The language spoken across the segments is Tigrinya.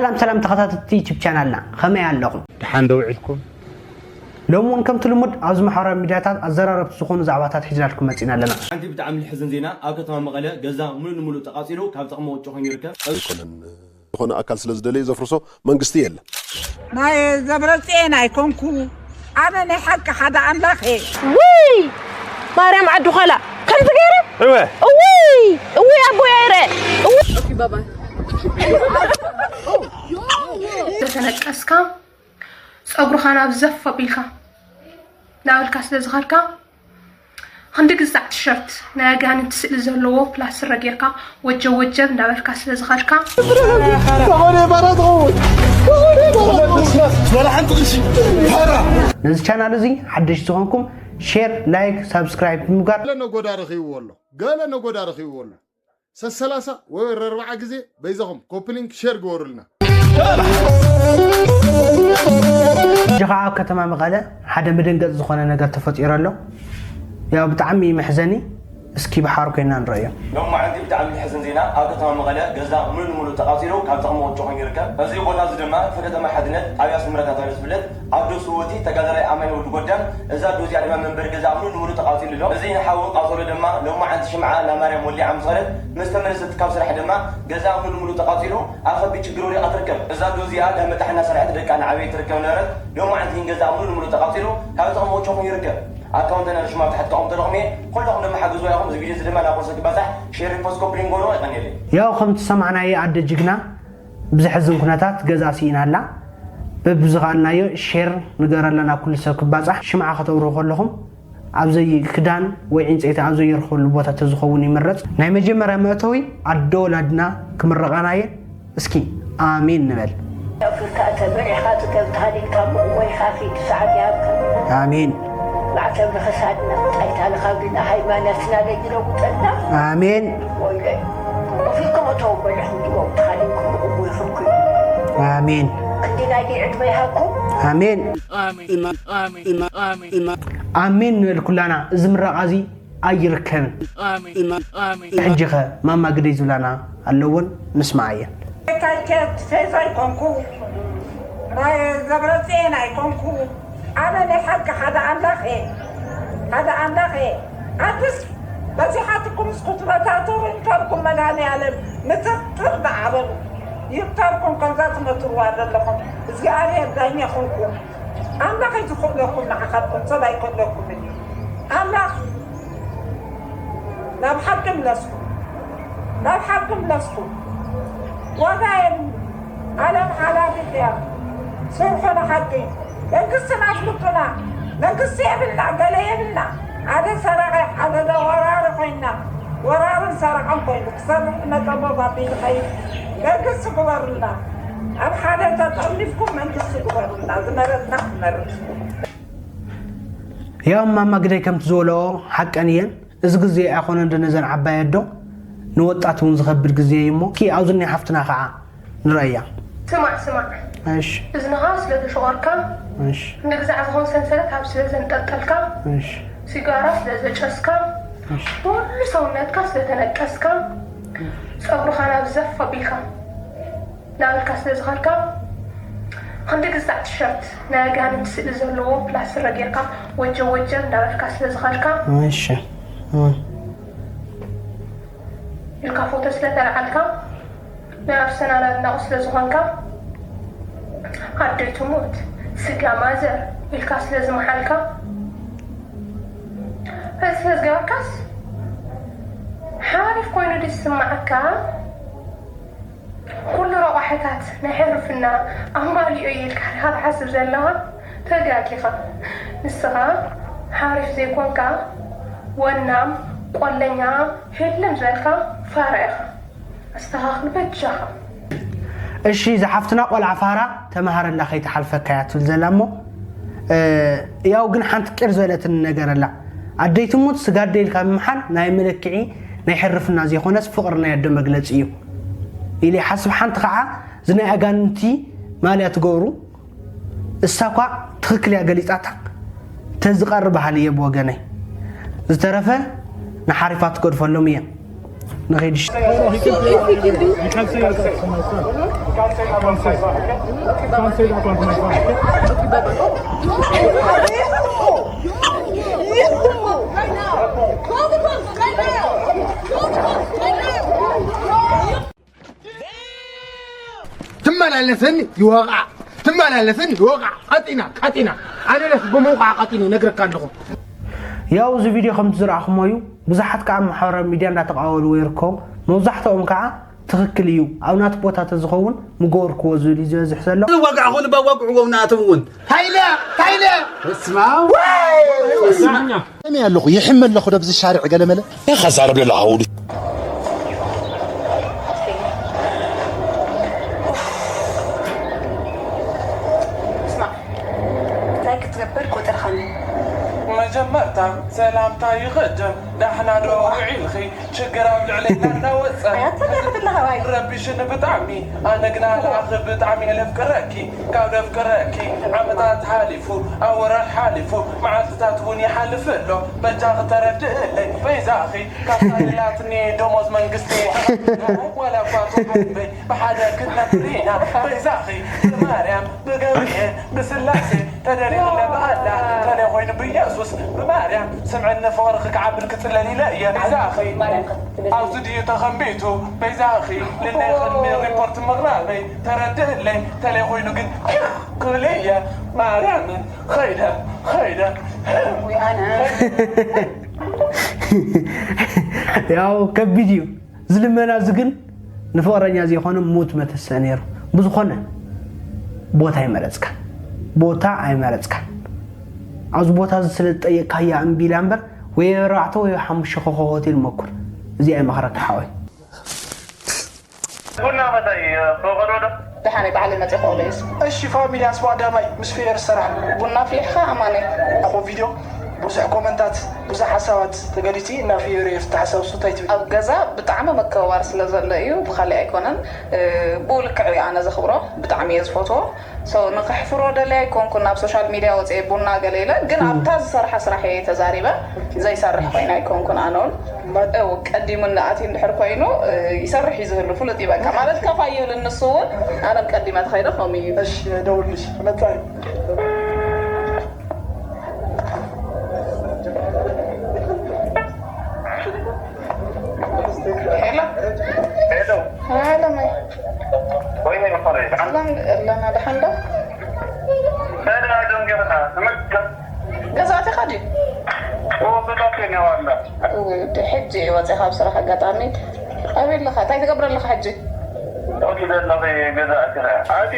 ሰላም ሰላም ተኸታተልቲ ዩቲዩብ ቻናልና፣ ከመይ ኣለኹም? ደሓን ዶ ውዒልኩም? ሎሚ እውን ከምቲ ልሙድ ኣብዚ ማሕበራዊ ሚድያታት ኣዘራረብቲ ዝኾኑ ዛዕባታት ሒዝናልኩም መፂና ኣለና። ሓንቲ ብጣዕሚ ልሕዝን ዜና፣ ኣብ ከተማ መቐለ ገዛ ሙሉእ ንሙሉእ ተቓፂሉ ካብ ጥቕሚ ውጭ ኮይኑ ይርከብ። ኣይኮነን። ዝኾነ ኣካል ስለ ዝደለየ ዘፍርሶ መንግስቲ የለን። ናይ ዘብረፅኤን ኣይኮንኩ፣ ኣነ ናይ ሓቂ ሓደ ኣምላኽ እየ። ውይ ማርያም ዓዲ ኾላ ከምዚ ገይረ እወ እውይ እውይ ኣቦይ ኣይረ እውይ ተነቀስካ ጸጉርኻ ናብ ዘፍ ኣቢልካ ናበልካ ስለ ዝኸድካ ክንዲ ግዛዕ ቲሸርት ናይ ኣጋንንቲ ስእሊ ዘለዎ ፕላስ ስረ ጌርካ ወጀብ ወጀብ እንዳበልካ ስለ ዝኸድካ ዝኾነ ባራ ትኸውን። ዝኾነ ባራ ትኸውን። ነዚ ቻናል እዚ ሓደሽ ዝኾንኩም ሼር፣ ላይክ፣ ሳብስክራይብ ብምግባር ገለ ነጎዳ ረኺብዎ ኣሎ። ገለ ነጎዳ ረኺብዎ ኣሎ። ሰሰላሳ ወይ ኣርባዓ ግዜ በይዛኹም ኮፕሊንክ ሼር ግበሩልና። ሕጂ ኸዓ ኣብ ከተማ መቐለ ሓደ መደንገፂ ዝኾነ ነገር ተፈጢሩ ኣሎ። ያው ብጣዕሚ መሕዘኒ። እስኪ ብሓር ኮይና ንረእዮ። ሎማዓንቲ ብጣዕሚ ዝሕዝን ዜና፣ ኣብ ከተማ መቐለ ገዛ ሙሉ ንሙሉ ተቓፂሉ ካብ ጥቕሚ ውጭ ኮይኑ ይርከብ። እዚ ቦታ እዚ ድማ ብከተማ ሓድነት ጣብያ ስምረት እናተባህለ ዝፍለጥ ኣብ ዶ ስውእቲ ተጋዳላይ ኣማኒ ወዲ ጎዳም፣ እዛ ዶ እዚኣ ድማ መንበሪ ገዛ ሙሉ ንሙሉ ተቓፂሉ ኣሎ። እዚ ንሓዊ ቃፀሎ ድማ ሎማዓንቲ ሽምዓ ናብ ማርያም ወሊዓ ምስ ኸደት ምስ ተመለሰት ካብ ስራሕ ድማ ገዛ ሙሉ ንሙሉ ተቓፂሉ ኣብ ከቢድ ችግር ወዲቓ ትርከብ። እዛ ዶ እዚኣ ዳመጣሕ እናሰርሐት ደቃ እናዓበየት ትርከብ ነበረት። ሎማዓንቲ ግን ገዛ ሙሉ ንሙሉ ተቓፂሉ ካብ ጥቕሚ ውጭ ኮይኑ ይርከብ። ኣካውንተይ ናብ ሽማ ኣብ ታሕቲ ከቐምጠልኹም እየ። ኩልኹም ድማ ሓግዝዋ ኢኹም። እዚ ቪድዮ እዚ ድማ ናብ ኩሉ ሰብ ክባፃሕ ሼር፣ ሪፖስት፣ ኮፕሊንግ ጎሮ ይቐንየለይ። ያው ከምቲ ሰማዕናዮ ኣደ ጅግና ብዘሕዝን ኩነታት ገዛ ስኢና ኣላ። በብዝኸኣልናዮ ሼር ንገረላ ናብ ኩሉ ሰብ ክባፃሕ። ሽምዓ ከተብርሁ ከለኹም ኣብ ዘይ ክዳን ወይ ዕንፀይቲ ኣብ ዘይረኸበሉ ቦታ ተዝኸውን ይምረፅ። ናይ መጀመርያ መእተዊ ኣዶ ወላድና ክምረቓናየ። እስኪ ኣሜን ንበል። ኣፍሪካ ተመሪሕካ ትገብታ ሊልካ ምእወይካ ፊት ሰዓት ያብካ። ኣሜን። ማዕተብ ንኸሳድና ጣይታ ንኻብድና ሃይማኖትና ለይለውጠልና። ኣሜን። ወይለይ። ወፊኩም እቶም በሊኹም ድወው ተኻሊኩም እወይኹም ኩሉ። ኣሜን። ክንዲ ናይ ዕድመ ይሃብኩም። ኣሜን። ኣሜን ንበል ኩላና። እዚ ምረቓ እዚ ኣይርከብን። ኣሜን፣ ኣሜን። ሕጂ ኸ ማማ ግደይ ዝብላና ኣለወን፣ ንስማዓየን። ታይከት ፌዝ ኣይኮንኩ፣ ናይ ዘብረፅኤን ኣይኮንኩ። ኣነ ናይ ሓቂ ሓደ ኣምላኽ እየ፣ ሓደ ኣምላኽ እየ። ኣትስ በዚሓትኩም እስኩ ትመታተሩ እንተልኩም መድሃኔ ዓለም ምጥርጥር ደኣ በሉ። ይብተርኩም ከምዛ ትመትርዋ ዘለኹም እግዚኣብሔር ዳኛ ኹንኩም። ኣምላኽ እዩ ዝኽእለኩም፣ ንዓኻትኩም ሰብ ኣይክእለኩምን እዩ። ኣምላኽ ናብ ሓቂ ምለስኩም፣ ናብ ሓቂ ምለስኩም። ዋጋ የብሉን። ዓለም ሓላፊት እያ። ስርሑ ንሓቂ። መንግስትና ኣፍልጡና። መንግስቲ የብልና፣ ገለ የብልና። ሓደ ሰራቒ፣ ሓደ ወራሪ ኮይና፣ ወራርን ሰራቕን ኮይኑ ክሰርሕ መጠቦ ባቢሉ ኸይድ። መንግስቲ ግበሩልና። ኣብ ሓደ ተጠርኒፍኩም መንግስቲ ግበሩልና። ዝመረጽና ክመርጽ። ያው ማማ ግደይ ከምቲ ዝበለኦ ሓቀን እየን። እዚ ግዜ ኣይኮነን ዶ ነዘን ዓባይ ኣዶ፣ ንወጣት እውን ዝኸብድ ግዜ እዩ እሞ፣ እስኪ ኣብዚ ናይ ሓፍትና ከዓ ንረእያ። ስማዕ፣ ስማዕ። እሺ። እዝንኻ ስለ ዘሸቖርካ፣ እሺ። ንግዛዕ ዝኾን ሰንሰለት ኣብ ስለ ዘንጠልጠልካ፣ እሺ። ሲጋራ ስለ ዘጨስካ፣ እሺ። ኩሉ ሰውነትካ ስለ ተነቀስካ፣ ጸጉርኻ ናብ ዘፍ ኣቢልካ ናበልካ ስለ ዝኸድካ፣ ክንዲ ግዛዕ ቲሸርት ናይ ኣጋንንቲ ስእሊ ዘለዎ ፕላስ ስረ ጌርካ ወጀብ ወጀብ እንዳበልካ ስለ ዝኸድካ፣ እሺ። እም። ኢልካ ፎቶ ስለ ተልዓልካ፣ ናይ ኣርሰናል ኣድናቒ ስለ ዝኾንካ፣ ኣደይ ትሙት፣ ስጋ ማዘር ኢልካ ስለ ዝመሓልካ፣ እዚ ስለ ዝገበርካስ ሓሪፍ ኮይኑ ድዩ ዝስምዓካ? ኩሉ ረቋሒታት ናይ ሕርፍና ኣማሊኡ እዩ ኢልካ ዲኻ ትሓስብ ዘለኻ? ተጋጊኻ። ንስኻ ሓሪፍ ዘይኮንካ፣ ወናም፣ ቆለኛ፣ ህልም ዝበልካ ፋራ ኢኻ። ኣስተኻኽል በጃኻ። እሺ፣ ዝሓፍትና ቆልዓ ፋራ ተመሃረላ ከይትሓልፈካ እያ ትብል ዘላ እሞ፣ እ፣ ያው ግን ሓንቲ ቂር ዝበለትኒ ነገር ኣላ። ኣደይ ትሙት ስጋ ኣደይ ኢልካ ምምሓል ናይ መለክዒ ናይ ሕርፍና ዘይኮነስ ፍቕሪ ናይ ኣደ መግለጺ እዩ ኢለ ይሓስብ። ሓንቲ ኸዓ እዚ ናይ ኣጋንንቲ ማልያ ትገብሩ እሳ እኳ ትኽክል እያ ገሊጻታ። ተዝቐሪ በሃሊ እየ ብወገነይ። ዝተረፈ ንሓሪፋት ትገድፈሎም እየ። ንኸይድሽ። ትመላለስን ይወቓ፣ ትመላለስን ይወቓ። ቀጢና፣ ቀጢና። ኣነ ለስ ብምውቓ ቀጢኑ ነግረካ ኣለኹ። ያው እዚ ቪድዮ ከምቲ ዝረኣኹሞ እዩ። ብዙሓት ከዓ ኣብ ማሕበራዊ ሚድያ እንዳተቃወልዎ ይርከቡ። መብዛሕትኦም ከዓ ትኽክል እዩ፣ ኣብ ናቱ ቦታ ተዝኸውን ምገበርክዎ ዝብል እዩ ዝበዝሕ ዘሎ። ዝወጋዕኹ ንበወግዕዎም ንኣቶም እውን። ታይለ፣ ታይለ! በስመ ኣብ። ወይ! በስመኛ። ከመይ ኣለኹ? ይሕመ ኣለኹ ዶ ብዚ ሻርዕ ገለመለ? ይኸዛረብ ለሎ ሃውዱ። እስማዕ፣ እንታይ ክትገብር ቁጥር ኸኒ? መጀመርታ ሰላምታ ይቕድም። ዳሕና ዶ ውዒልኺ? ሽግር ኣብ ልዕለና እናወፀ ኣያተላኽብላ ኸባይ። ረቢሽኒ ብጣዕሚ። ኣነ ግና ልኣኺ ብጣዕሚ እየ ለፍቅረኪ። ካብ ለፍቅረኪ ዓመታት ሓሊፉ፣ ኣወራት ሓሊፉ፣ መዓልትታት እውን ይሓልፍ ኣሎ። በጃኺ ተረድእለይ በይዛኺ። ካብ ሳልላትኒ ደሞዝ መንግስቲ ዋላ እኳ ተሓልፈይ ብሓደ ክትነብር ኢና በይዛኺ። ብማርያም ብገብርኤል ብስላሴ ተደሪኽለ ብኣላ ተለይ ኮይኑ ብኢየሱስ ብማርያም ስምዕኒ ፍቕርኺ ክዓብር ክጽለል ኢለ እየ። በይዛኺ ኣብዚ ድዩ ተኸንቢቱ በይዛኺ ልነይ ቅድሚ ሪፖርት ምቕራበይ ተረድእለይ ተለይ ኮይኑ ግን ክብል እየ። ማርያምን ኸይደ ኸይደ ወይ ኣነ ያው ከቢድ እዩ። ዝልመና እዚ ግን ንፍቕረኛ ዘይኮነ ሙት መተሰ ነይሩ። ብዝኾነ ቦታ ኣይመረፅካን፣ ቦታ ኣይመረፅካን። ኣብዚ ቦታ እዚ ስለ ዝጠየቅካያ እምቢ ኢላ እምበር ወይ ኣርባዕተ ወይ ሓሙሽተ ኮኸብ ሆቴል መኩር። እዚኣ ይመኽረካ ሓወይ። ቡና ፈታይ ፈቐዶ ዶ? ደሓነይ ባዕለይ መፅእ ከእሎ እየስ። እሺ ፋሚሊ ኣስቦ ኣዳማይ ምስ ፌር ሰራሕ። ቡና ኣፍሊሕኻ ኣማነይ። ኣቦ ቪድዮ ብዙሕ ኮመንታት ብዙሕ ሓሳባት ተገሊፂ እና ፌር የፍታ ሓሳብ እሱ እንታይ ትብል? ኣብ ገዛ ብጣዕሚ ምክብባር ስለ ዘሎ እዩ ብካሊእ ኣይኮነን። ብኡ ልክዕ እዩ ኣነ ዘኽብሮ ብጣዕሚ እየ ዝፈትዎ። So ንኽሕፍሮ ደልየ ኣይኮንኩን ናብ social media ወፅየ ቡና ገለ ኢለ ግን ኣብታ ዝሰርሓ ስራሕ እየ ተዛሪበ ዘይሰርሕ ኮይነ ኣይኮንኩን ኣነ እውን እው ቀዲሙኒ ኣትዩ እንድሕር ኮይኑ ይሰርሕ እዩ ዝህሉ ፍሉጥ እዩ በቃ ማለት ከፋ ይብል ንሱ እውን ኣነ እውን ቀዲመ ተኸይደ ከምኡ እዩ እሺ ደውልሽ መፃ ሄሎ ሄሎ ሄሎ ማይ ወይኔ መኮረኒ ሰላም ኣለና ደሓን ዶ ሰዳ ደንገርካ ተመልከት ገዛ ኣቲኻ ድዩ ወበታችን ያዋላ ውይ ወዲ ሕጂ እዩ ወፂኻ ኣብ ስራሕ ኣጋጣሚ ኣበይ ኣለኻ እንታይ ትገብር ኣለኻ ሕጂ ወዲ ዘለኺ ገዛ ኣቲኻ ኣቲ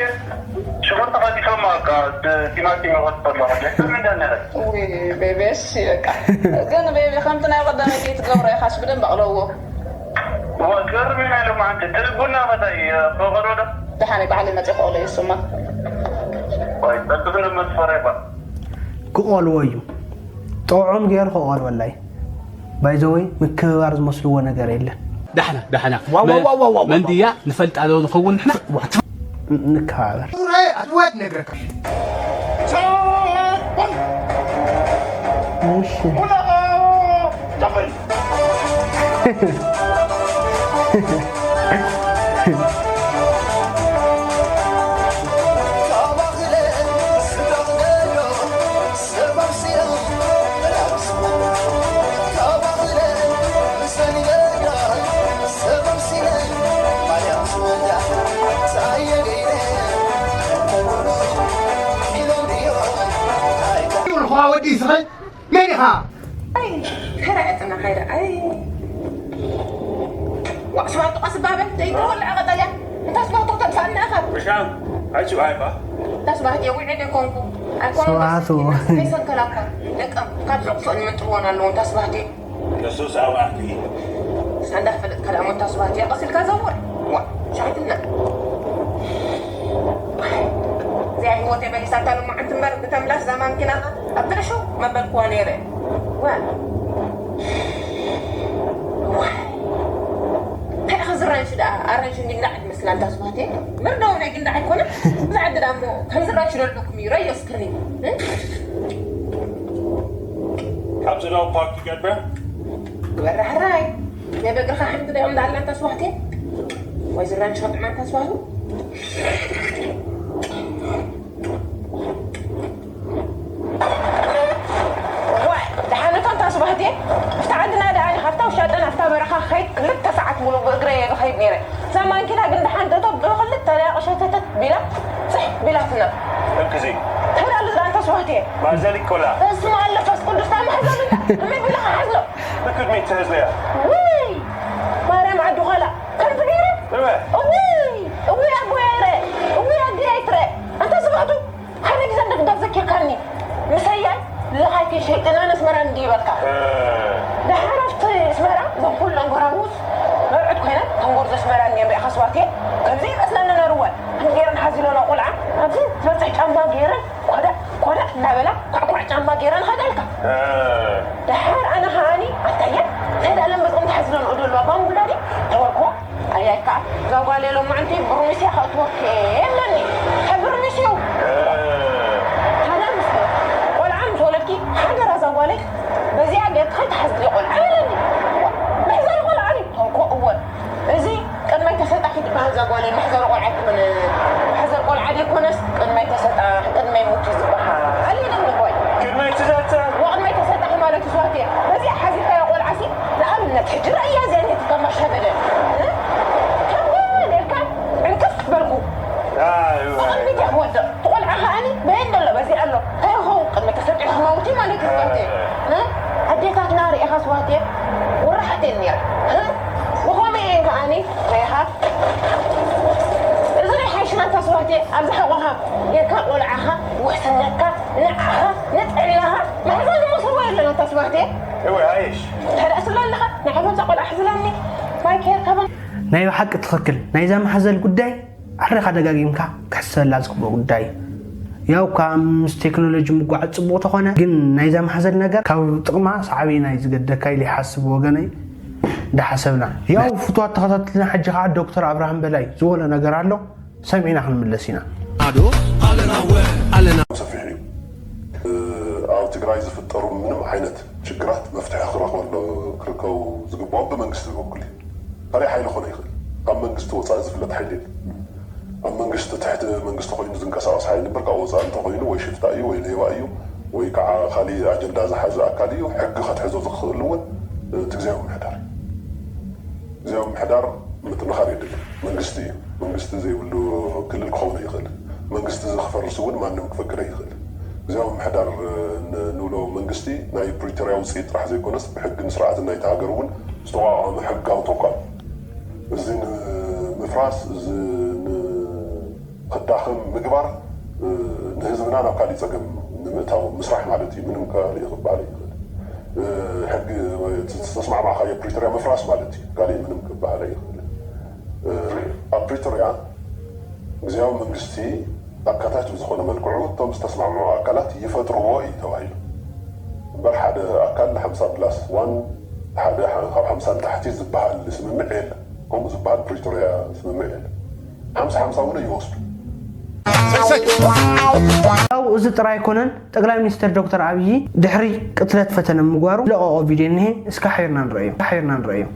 ሽጉርቲ ከቲፎም ኣካ ቲማቲም ይኸትፎ ኣለኹ ደስ ምንደ ነረ ውይ ቤቤ እሺ በቃ ግን ቤቤ ከምቲ ናይ ቀዳመይቲ ትገብሮ ኢኻስ ብደንብ ኣቕለዎ ወገርም ኢና ኢሎም ዓንተ ትልጉና ፈታይ ፈቐዶ ዶ ደሓነይ ባዕለይ መፅእ ከቕሎ እዩ ስማ ወይ ጸብቅ ንመስፈረ ይባ ክቐልዎ እዩ። ጥዑም ገይሩ ክቐልወላ እዩ። ባይዘወይ ምክብባር ዝመስልዎ ነገር የለን። ዳሕና ዳሕና መንድያ ንፈልጣ ዶ ንኸውን ንሕና ንከባበር። ኑራይ ኣትዋት ነግረካ እሺ ወዲ ይስኸል መን ኢኻ? ከረዕጥና ካይደ ኣይ ዋዕ ስባቱ ቀስባበ ዘይተወልዐ ቀጠልያ እንታ ስባቱ ተንሳእና ኢኻ ብሻም ኣይሱ ኣይባ እንታ ስባህት የዊዐ ደኮንኩ ኣይኮነ ስባቱ ይሰንከላካ ደቀም ካብ ዘቕሶ ንምንጥልዎን ኣለዎ እንታ ስባህት የሱስ ኣባህቲ ሳንዳ ፈለጥካ ደኣ ሞታ ስባህት የቐሲልካ ዘውር ዋዕ ሻይትና እዚኣ ህይወተይ መሊሳታ ሎማዓንቲ እምበር ብተምላስ እዛ ማንኪናኻ ኣብ ብዕሾ መበልክዋ ነይረ ዋል እንታይ ኢኻ ዝራንሽ ደኣ ኣራንሽ እንዲግዳዕ ትመስላ እንታ ስባህት ምርዳው ናይ ግንዳዕ ኣይኮነ ብዛዕዲ ደኣ እሞ ከም ዝራንሽ ደለኩም እዩ ረዮ እስክኒ ካብዚ ዶ ፓርክ ይገብር ወራሕራይ ናይ በግርኻ ሓንቲ ዲኦም ዳላ ተስዋህቴ ወይ ዝራን ሸጥማ ተስዋህቱ። ዋይ፣ ደሓን እቶም ተስዋህቴ፣ ኣብታ ዓድና ደኣ እኔ ካብታ ውሻጠን ኣብታ በረኻ ክኸይድ ክልተ ሰዓት ሙሉ ብእግረይ እየ ዝኸይድ ነይረ። እዛ ማንኪና ግን ደሓን እቶ ብኽልተ ደቂቕ ሸተተት ቢላ፣ ጽሕ ቢላትና። እምክዚ። ተዳሉ ዝራን ተስዋህቴ። ማዘሊ ኮላ። በስመ አብ ወመንፈስ ቅዱስ፣ ታማሕዘሉ። ከመይ ቢላ ክሓዝሎ? Look at me, Tesla. ውይ! ማርያም ዓዲ ኾላ። ከምዚ ገይረ? እወ። እውይ! እውይ ኣቦይ ኣይረ! እውይ ኣደይ ኣይትረ! ኣንታ ስብኣቱ! ሓደ ግዜ እንደግዳ ዘኪርካኒ። ምሰያይ ልኻይከ ሸይጥና ነስመራ እንዲበልካ። እ። ድሓር ኣብቲ ኣስመራ እዞም ኩሎም ጎራጉስ መርዑት ኮይነን ተንጎርዞ ኣስመራ እኒአን ሪኢኻ ስዋቴ። ከምዚ ይመስለኒ ነርወን። ከምዚ ገይረን ሓዚሎና ቆልዓ። ኣብዚ ዝበፅሕ ጫማ ገይረን ኮዳ ኮዳ እናበላ ኳዕኳዕ ጫማ ገይረን ኸዳልካ። እ። ድሓር ኣነ ኸዓኒ ኣታየ፣ ከይዳለን በዝኦም ተሓዝለን ኦደልዋ ባንቡላ ድዩ? ተበልኮ። ኣያይካ፣ እዛ ጓለይ ሎማዕንቲ ብርሚስ እያ ከእትወኪ የለኒ። ከብርሚስ እዩ። እ። ሃዳ ምስ ቆልዓ ምስ ወለድኪ፣ ሓደራ እዛ ጓለይ በዚኣ ጌርኪ ከይትሓዝሊ ቆልዓ የለኒ። መሕዘኒ ቆልዓ ድዩ? ተበልኮ እወ። እዚ ቅድመይ ተሰጣ ክትበሃል እዛ ጓለይ መሕዘኒ ቆልዓ ኣይኮነ። መሕዘኒ ቆልዓ ዘይኮነስ ቅድመይ ተሰጣ፣ ቅድመይ ሙት እዩ ዝበሃል። ኣልየደኒ ቦይ። ቅድመይ ተሰጣ? ወቅድመይ ተሰጣ ማለት እዩ ስዋቴ። በዚኣ ሓዚርካዮ ቆልዓ ሲ ንኣብነት ሕጂ ረእያ እዚኣ ነቲ ከማሽ ነበደ። እ? ከም ኔርካ ዕንቅፍ በልኩ። ኣይ፣ ኣይ። ብቕድሚት እያ ክወድቕ። እቲ ቆልዓ ከዓኒ በየን ዘሎ በዚኣ ኣሎ። እንታይ ይኸውን? ቅድሚ ተሰጢሑ ክመውት እዩ ማለት እዩ ስዋቴ። እ? ኣዴታትና ርኢኻ ስዋቴ ወራሕቲ እየን ነይረን። እ? ብኸምኡ እየን ከዓኒ ርኢኻ። እዚ ናይ ሓይሽና ተስዋቴ ኣብዚ ሕቖኻ ጌርካ ቆልዓኻ ውሕስነትካ ንዓኻ ንጥዕናኻ መሕዘኒ መስልዎ የለን ተስዋቴ። እወ፣ ኣይሽ። ተዳእ ስለ ኣለኻ፣ ናይ ሓፈንሳ ቆልዓ ሕዝለኒ፣ ማይ ኬር ካበን። ናይ ብሓቂ ትኽክል። ናይዛ ማሕዘል ጉዳይ ኣሕሪኻ ደጋጊምካ ክሕሰበላ ዝግብኦ ጉዳይ እዩ። ያው እኳ ምስ ቴክኖሎጂ ምጓዓዝ ጽቡቕ ተኾነ፣ ግን ናይዛ ማሕዘል ነገር ካብ ጥቕማ ሳዕቤና እዩ ዝገደካ ኢለ ይሓስብ ወገነይ። እንዳሓሰብና። ያው ፍቱዋት ተኸታተልና፣ ሕጂ ኸዓ ዶክተር ኣብርሃም በላይ ዝበሎ ነገር ኣሎ። ሰሚዕና ክንምለስ ኢና። ኣዶ ኣለና ወ ኣለና። ሰፊሕ እዩ። ኣብ ትግራይ ዝፍጠሩ ምንም ዓይነት ችግራት መፍትሒ ክረኽበሉ፣ ክርከቡ ዝግብኦም ብመንግስቲ በኩል እዩ። ካልእ ሓይሊ ክኾነ ይኽእል። ካብ መንግስቲ ወፃኢ ዝፍለጥ ሓይሊ የለን። ኣብ መንግስቲ፣ ትሕቲ መንግስቲ ኮይኑ ዝንቀሳቐስ ሓይሊ እምበር፣ ካብ ወፃኢ እንተኾይኑ ወይ ሽፍታ እዩ ወይ ሌባ እዩ ወይ ከዓ ካሊእ ኣጀንዳ ዝሓዘ ኣካል እዩ። ሕጊ ከትሕዞ ዝኽእል እውን እቲ ግዝያዊ ምምሕዳር እዩ። ግዝያዊ ምምሕዳር ምጥንኻር የድሊ። መንግስቲ እዩ። መንግስቲ ዘይብሉ ክልል ክኸውን ኣይኽእልን። መንግስቲ እዚ ክፈርስ እውን ማንም ክፈቅድ ኣይኽእልን። ግዝያዊ ምምሕዳር ን-፣ ንብሎ መንግስቲ ናይ ፕሪቶርያ ውፅኢት ጥራሕ ዘይኮነስ ብሕግን ስርዓትን ናይቲ ሃገር እውን ዝተቋቋመ ሕጋዊ ተቋም። እዚ ንምፍራስ፣ እዚ ን-፣ ክዳኸም ምግባር፣ እ፣ ንህዝብና ናብ ካሊእ ጸገም ንምእታው ምስራሕ ማለት እዩ። ምንም ካሊእ ክበሃል ኣይኽእልን። እ፣ ሕጊ ወይ እቲ ዝተስማዕማዕካዮ ፕሪቶርያ ምፍራስ ማለት እዩ። ካሊእ ምንም ክበሃል ኣይኽእልን። እ፣ ኣብ ፕሪቶርያ ግዝያዊ መንግስቲ ኣካታች ብዝኾነ መልክዑ እቶም ዝተስማዕምዑ ኣካላት ይፈጥርዎ እዩ ተባሂሉ። እምበር ሓደ ኣካል ንሓምሳ ፕላስ ዋን ሓደ ካብ ሓምሳ ንታሕቲ ዝበሃል ስምምዕ የለን። ከምኡ ዝበሃል ፕሪቶርያ ስምምዕ የለን። ሓምሳ ሓምሳ እውን ይወስዱ። ያው እዚ ጥራይ ኣይኮነን፣ ጠቅላይ ሚኒስትር ዶክተር ኣብይ ድሕሪ ቅትለት ፈተነ ምግባሩ ለቀቆ ቪድዮ እኒሄ። እስከ ሓይርና ንረእዮ፣ ሓይርና ንረእዮ።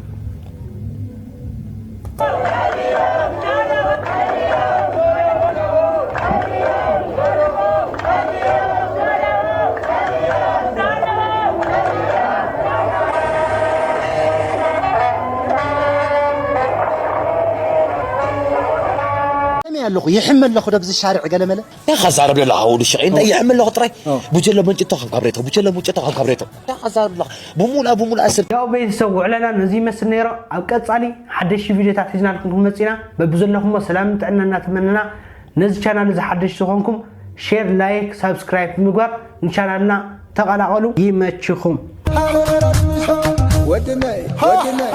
ኣለኹ፣ ይሕመ ኣለኹ፣ ደብዚ ሻርዕ ገለመለ። ያኻ ዛረብ ለሎ ሓወሉ ሽዒ እንታይ ይሕመ ኣለኹ ጥራይ። ኦ። ቡጀሎ መንጭቶ ከም ካብሬቶ፣ ቡጀሎ መንጭቶ ከም ካብሬቶ። ያኻ ዛረብ ለኻ ብሙላ ብሙላ ኣስር። ያው ቤተሰብ ውዕለና ነዚ ይመስል ነይሮ። ኣብ ቀጻሊ ሓደሽቲ ቪድዮታት ሒዝናልኩም ክንመጽእ ኢና። በብዘለኹሞ ሰላምን ጥዕናን እናተመነና ነዚ ቻናል እዚ ሓደሽቲ ዝኾንኩም ሼር፣ ላይክ፣ ሳብስክራይብ ብምግባር ንቻናልና ተቐላቐሉ። ይመችኹም። ወድነይ ወድነይ